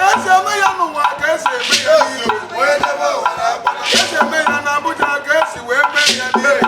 Esi eme ya n'ụwa ka esi eme ya n'igwe. Esi eme ya n'Abuja ka esi wee mee ya n'igwe.